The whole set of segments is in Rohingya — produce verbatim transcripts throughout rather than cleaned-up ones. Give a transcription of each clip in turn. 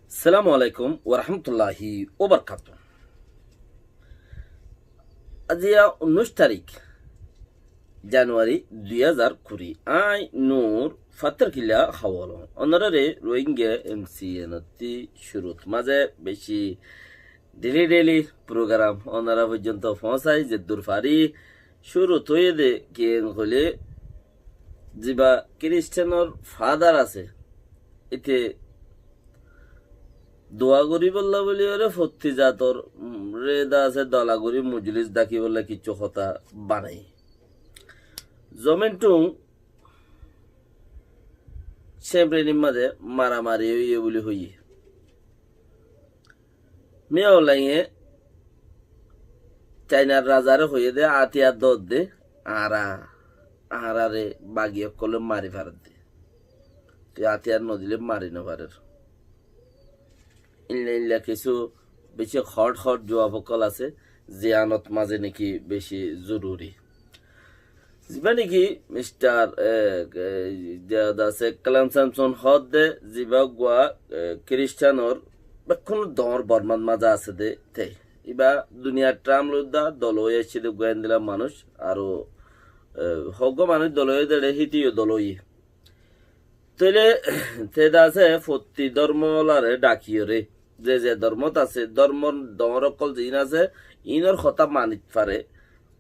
Assalamu alaikum warahmatulláhi wabarakátuhu. Aijja unnúic tarík Januari dui házar kuri. Añí Nur Fattarkilla hoór. Onoráre Rohingya M C N ottú cúrut mazé beci daily daily program onora foijjonto foóñsai zeddur fari. Cúrut óiye dé kiyé hoilé, ziba Kiristianor fadar asé, íte dua goríbolla buli óre fottí zator, um, re dá asé dola gorí mujlis dakíbolla kiccú hotá banai. Zomin thung Cempreni mazé maramari óiye buli hoiyé. Miyan Aung Hlainge Cainar razare hoiyé dé, átiyar dódde, añára, añáráre bagi ókkole mari faredde. Tui átiyar nodile mari nofarer. Illa illa kissú beci hot hot juwab ókkol asé, ziyánot mazé niki beci zoruri. Ziba niki Mistar, e, e, de, de asé Kalam Samson hoódde, ziba uggwá, e, Kiristianor bekkún doñr Bormar mazé asé dé te. Iba duniyar Trump lodda dol ói aiccé dé uggwá héndilla manúic, aró, e, hoggwá manúic dol óiye dé re híte yó dol óiye. Tóile te de asé fottí dormoláre dhakiyóre, ze ze dormot asé, dormor doñr ókkol ziín asé, iínor hotá manit fare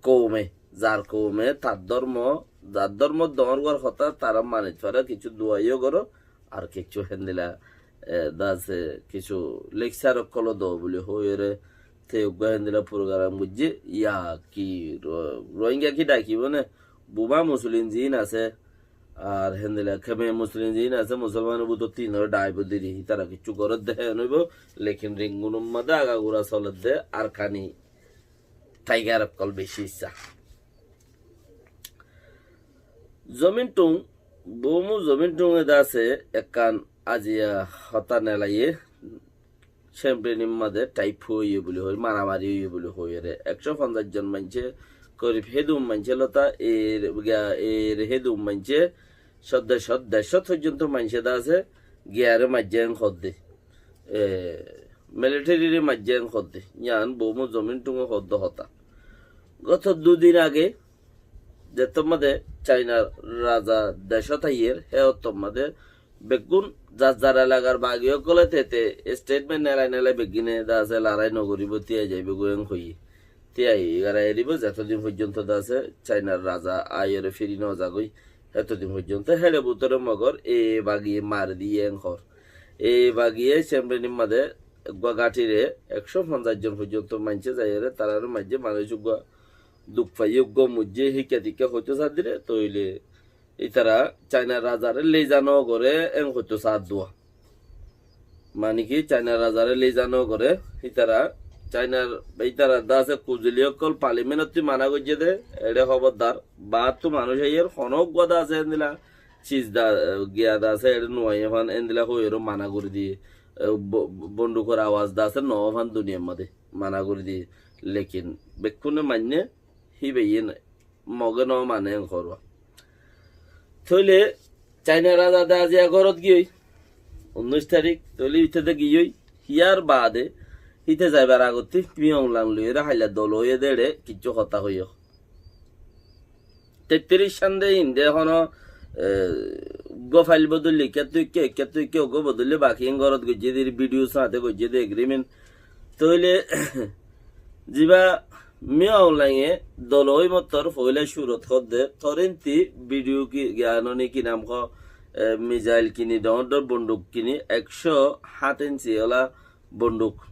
koume, zar koume tar dormo, zar dormo doñr uar hotá tará manit fare, kissú dua yó goró, ar kissú héndilla, e, de asé kissú lekcar ókkol do buli hoiyóre, te uggwá héndilla program goijjé, ya ki, Ro-, Rohingya ki dhakibo né, Buma Musulin ziín asé, ar héndilla keme Musulin ziín asé, Musolmanor bútottu iínoré dhaibo diri, ítara kissú gorédde hé noóibo, lekin Rengunor mazé agagura soledde Arkani taigar ókkol beci issá. Zomin thung, Bomu Zomin thunge de asé ekkán aijja hotá nelaiyé, Cemprenir mazé thaif óiye buli hoi, maramari óiye buli hoiyóre, ekcó fonzaic zon maincé, korib hédun maincé lota, er, er hédun maincé, cót decót, decót foijjonto maincé de asé, giyaré maijjé en hoódde. E, militerire maijjé en hoódde. Yián Bomu Zomin thunge hoódde hotá. Goto dui din age, zettót mazé Cainar raza decót aiyér, hé ottót mazé beggún zar zar elagar bagi ókkole te te statement nelai nelai beggúne de asé larái nogoríbo, tíai zaibogói en hoiyé. Tíai igara eribo, zetodin foijjonto de asé Cainar raza aiyóre firi nozagói, hétodin foijjonto. Héçe bútore mogor e bagiye mari diyé en hoór. E bagiye Cemprenir mazé uggwá gáñthire ekcó fonzaic zon foijjonto maincé zaiyóre, tarare maijjé manúic uggwá duk faiyé, uggwá moijjé, híkka tikka hoitó saddire, tóile ítara Cainar razare leiza nogoré en hoitó saddua. Mani ki Cainar razare leiza nogoré, ítara Cainar, ítara de asé kuzuli ókkol parliamentottú mana goijjé dé, eçé hóbordar, baáttu manúic aiyér, honó uggwá de asé héndilla ciz de, giya de asé, eçé nuaiyé fán, héndilla hoiyóre mana gorí diyé, e, bo-, bondukor awaz de asé, noó fán duniyar mazé mana gorí diyé. Lekin bekkúne mainné, híbaye Moge no mane en hoór. Tóile Cainar raza de aijja górot giyói, unnúic tarík, tóile íte de giyói, híyar baade, íte zaibar agottí Miyan Aung Hlaing loiyóre hailla dol óiye dé eçé kiccú hotá hoiyó. Tettiríc sande inde hono, e, uggwá fail bodolli, ikkáttú ikká, ikkáttú ikká, uggwá bodolli, baki en górot goijjé dé, bidiyó sañte goijjé dé egrimen. Tóile ziba Miyan Aung Hlainge dol ói mottor foóila cúrot hoódde, torénti bidiyó ki giyanoni ki nam hoó, e, mizail kini, dhoóñr dhoóñr bonduk kini, ekcó háñt inci ola bonduk.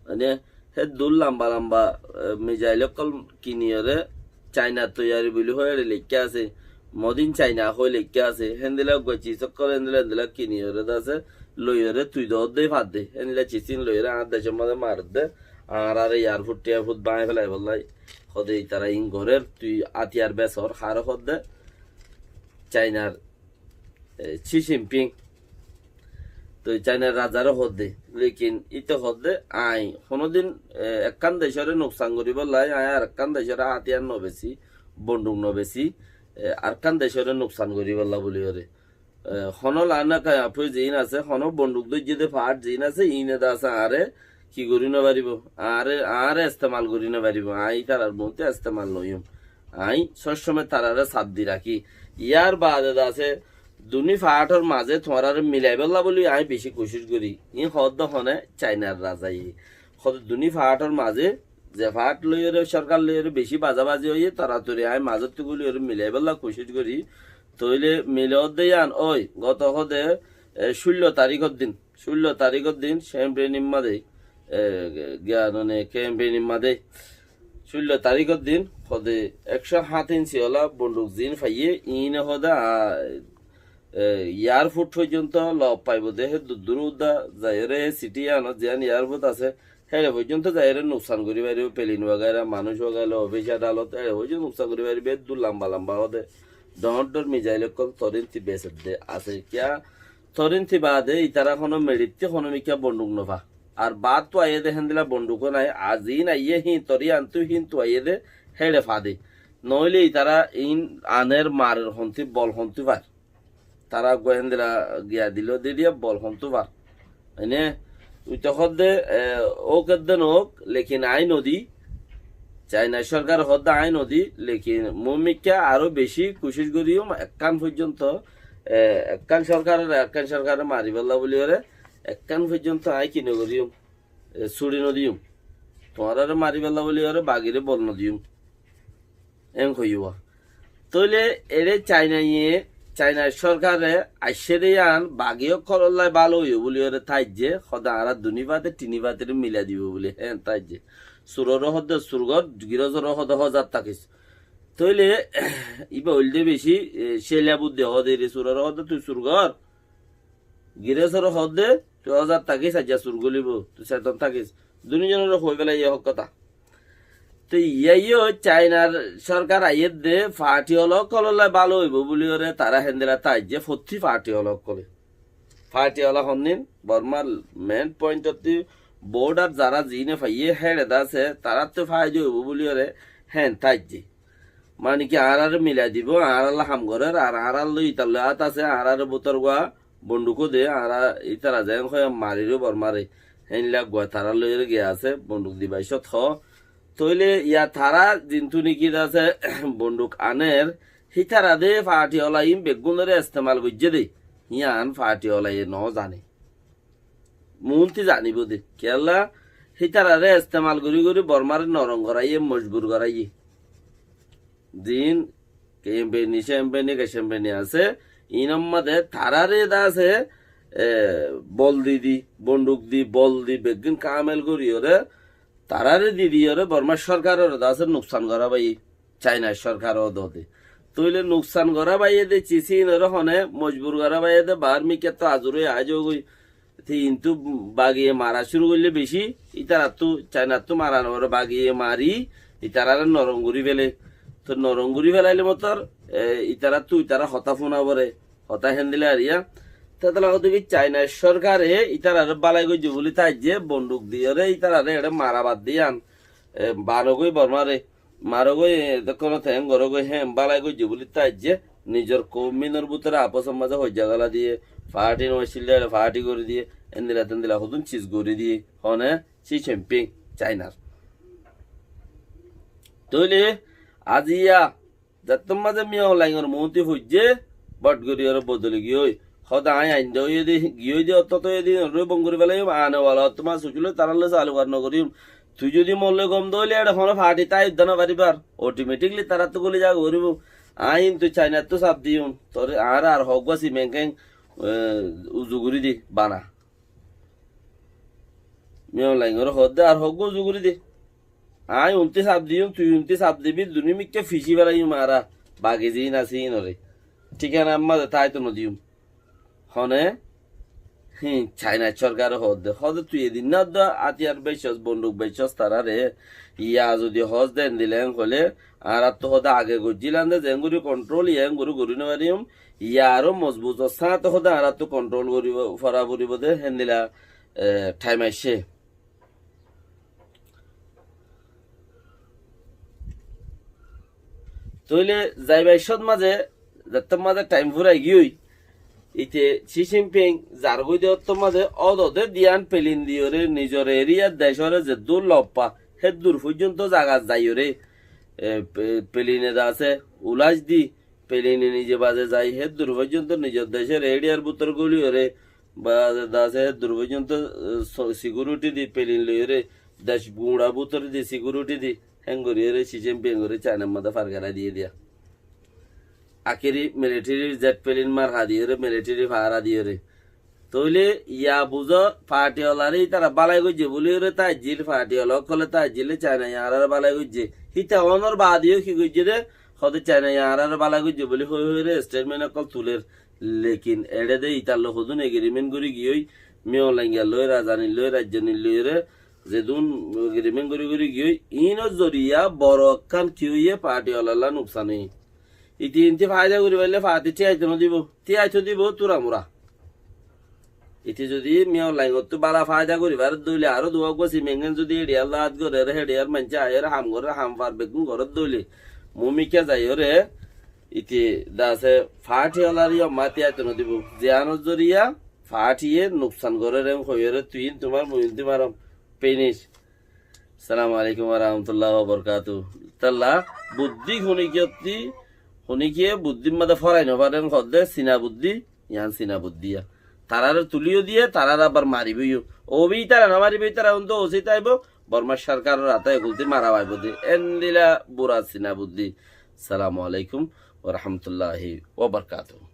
Mane, hé dur lamba lamba, e, mizail ókkol kiniyóre Cainar toiyari buli hoói eçé leikká asé. Made in China hoói leikká asé. Héndilla uggwá ciz ókkol héndilla héndilla kiniyóre de asé, loiyóre tui doódde fadde. Héndilla ciz ín loiyóre añár decór mazé maredde. Añáráre airport tiarport báñgi félaibolla hoóde ítara ín gorér, tui átiyar besor, haré hoódde Cainar, e, Xi Jinping. Toi Cainar razare hoódde, lekin íte hoódde, aññí honódin, e, ekkán decóre nuksan goríbolla aññí arekkán decóre átiyar nobesi, bonduk nobesi, e, arekkán decóre nuksan goríbolla buli hoóre. e, honó lana kaya fui ziín asé, honó bonduk dóijje dé faáth ziín asé, iíne de asé añáre ki gorí nofaribóu, añáre, añáre estemal gorí nofaribóu, aññí ítarar muúntu estemal noóiyum. Aññí sób somoi tarare saf di rakí. Yar baade de asé, duní faáthor mazé tuáñráre milaibólla bóli aññí bicí kucíc gorí. Iín hoódde hone Cainar razaye. Hoódde duní faáthor mazé ze faáth loiyóre, sórkar loiyóre bicí bazabazi óiye, toratori aññí mazóttu gúliyoré milaibólla kucíc gorí. Tóile miloódde yían ói, goto hoóde, e, cúllo taríkor din, cúllo taríkor din kempenir mazé, e, giya none kempenir mazé, cúllo taríkor din hoóde ekcó háñt inci ola bonduk ziín faiyé, iíne hoóde, a, e, earfót foijjonto lof faibóu de, hé du-, durúdda zaiyóre, sithí yíanot ziyán earfót asé, héçe foijjonto zaiyóre nuksan gorí faribóu, pelin wagaira, manúic wagaila, ofis adalot, héçe foijjonto nuksan gorí faribóu, eddúr lamba lamba hoóde dhoóñr dhoóñr mizail ókkol torínti besedde asé. Kiyá torínti baade ítara honó meçittí honó mikká bonduk nofá. Ar baáttu aiyé dé héndila bondukó nái, ar ziín aiyé híin tor yíantu híintu aiyé dé héçe fade. Noóile ítara iín aner marer hontí bol hontí far. Tará eggúa héndila giya diló dé diya bol hontú far. Ene, uite hoódde, e, óuk edde noóuk, lekin aññí nodi. Caina sórkare hoódde aññí nodi, lekin mumikká aró bicí kucíc goríyum, ekkán foijjonto, e, ekkán sórkarere ekkán sórkare maribálla bóliyoré, ekkán foijjonto aññí ki nogoríyum, e, súri nodiyum. Tuáñráre maribálla bóliyoré bagiré bol nodiyum. Eén hoiyúa. Tóile eçé Cainaye, Caina sórkare aiccé dé yían bagi ókkolólla bála óiye bóliyoré táijje, hoóde añára duní fate, tiní fateré milai dibou bóli, héen táijje. Suroré hoódde surgór, girósoré hoóde hozar tákis. Tóile íba óilde bicí, e, céla buddí hoóde ere, suroré hoódde tui surgór, girósoré hoódde tui hozar tákis, aijja sur gólibou, tui seton tákis. Duní zonoré hoói félaiye hók hotá. Te iyá yó Cainar sórkar aiyédde fathi ola ókkolólla bála óibou bóliyoré tará héndila táijje, fottí fathi ola ókkolé. Fathi ola honnín, Bormár mein pointottí bordar zará ziíne faiyé héçe de asé, taráttu faida óibou bóliyoré héen táijje. Mani ki añáráre milai dibou, añárálla ham gorér, ar añárálla ítarlla át asé, añáráre bútor gua bonduk ó de, añára ítara zeén hoiyé marir ó Bormáre, héinla eggúa tará loiyóre giya asé, bonduk dibaicót hoó. Tóile yá tará zintú niki de asé bonduk aner, hítara de fathi ola iín beggúnoré estemal goijjé de, yían fathi olaye noó zane. Muúnti zanibóu de. Kiyólla, hítararé estemal gorí gorí Bormáre norom goráiye, mojbur goráiye. Ziín kembeni, cembeni, kecembeni asé, iínor mazé taráre de asé, e, bol di di, bonduk di, bol di, beggín kamel goríyoré, taráre di diyoré Bormá sórkaroré de asé nuksan gorá baiyé, Caina sórkar ó dode. Tóile nuksan gorá baiyé de cis iínoré hone mojbur gorá baiyé de, baár mikká tó azur ói aái zogói. Te intú bagiye mara cúru goillé bicí, ítarattú, Cainattú mara noforé, bagiye mari, ítararé norom gorí félé. Te norom gorí félailé motor, e, ítarattú ítara hotá fúna foré, hotá héndila ar iyá. Te tolla hoódde ki Caina sórkare ítararé bálai goijjé bóli táijje, bonduk diyoré ítararé eçé mara bad de yían, e, banogói Bormáre. Marogói, e, dekóno teén gorógoi, héen bálai goijjé bóli táijje, nizor koum ínor bútore afosor mazé hoijja gola diyé, faáthi no accíl dé, faáthi gorí diyé, endila tendila hodún cis gorí diyé, hone, Xi Jinping, Cainar. Tóile aziya zettót mazé Min Aung Hlaingor muúnti foijjé, bot gorí aró bodoli giyói. Hoóde aññí ainda óiye dé, giyói dé, ottót óiye dé, iínoré bon gorí félaiyum, ane wala ottót mazé sucíloi tarálloi talukat nogoríyum. Tui zodi molloi gom dóile eçé honó fathi tái uddá nofaribár. Otometikli taráttu goli zaga goríbou. Aññí kintu Cainattú saf diyum. Toré añáre ar hoggúa simengkeng, e, uzu gorí di, bana. Min Aung Hlaingoré hoódde ar hoggúa uzu gorí di. Aññí untí saf diyum, tui untí saf dibi, duní mikká ficí félaiyum añára. Bagi ziín asé iínoré. Thíkana ammá de táito nodiyum. Hone, híin, Caina sórkare hoódde. Hoódde tui edinná edde átiyar beiccós, bonduk beiccós taráre. Yá zodi hoós de endila en hoilé, añáráttu hoódde age goijjílan de, zeéngorí kontrol, yá eéngorí gorí nofariyum. Yá aró mozbut sañáte hoódde añáráttu kontrol gorí fora foribóu de, héndila, e, thaim aiccé. Tóile zaibar cót mazé, zettót mazé thaim furai giyói, Ite Xi Jinping zargói de ottór mazé ódode diyan pelin diyoré nizor eriyar decóre zeddúr loppa héddur foijjonto zagat zaiyoré, e, pe-, peline dase ulaj di, peline nize baze zai héddur foijjonto nizor decór eriyar bútor goliyoré, baze dase héddur foijjonto, e, so-, sikuriti di pelin loiyoré, dec guñça bútor di sikuriti di, héngoriyóre Xi Jinping ore Cainar mazé fargarai diye diya. Akéri militeri zet pelin marha diyoré, militeri fahara diyoré. Tóile ya buzó, fati olaré ítara bálai goijjé buliyóre taijjil, fati ola ókkole taijjile Caina yañrare bálai goijjé. Híta onor baade yó ki goijjé de, hode Caina yañrare bálai goijjé buli hoi hoiyóre statement ókkol tuler. Lekin eçé de ítar loi hodún agreement gorí giyói, Miyó Laingar loi, Razanir loi, Raijjonir loiyóre, zedún agreement gorí gorí giyói, ínor zoriya boro ekkán ki óiye, fati olalla nuksan óiye. Iti inti faida gorí faille fati thíyaito no dibo, thíyaito dibo tura mura. Iti zodi Miyó Laingottú bála faida gorí faredde óile, aró duwa gua simengen zodi eçiyar loi at gorere, heçiyar maincé aiyóre ham gorere, ham far beggún goredde óile, mumikka zaiyóre, iti dase fati olar yó mati aito no dibo. Ziyanor zoriya fatiye nuksan gorer en hoiyóre tuin tumar muin tumarom. Finish. Assalamu alaikum wa rahmatullahi wa barakatuhu. Talla buddí hunikiyotti, hunikiye buddí made forai no faren hodde sina buddí, yan sina buddí ya. Tarare tuliyo diye, tarare abar maribo yo. Obi tara no maribo, tara undo osi taibo, Borma sorkaror ate egulti mara baibo de. Endila bura sina buddí. Assalamu alaikum wa rahmatullahi wa barakatuhu.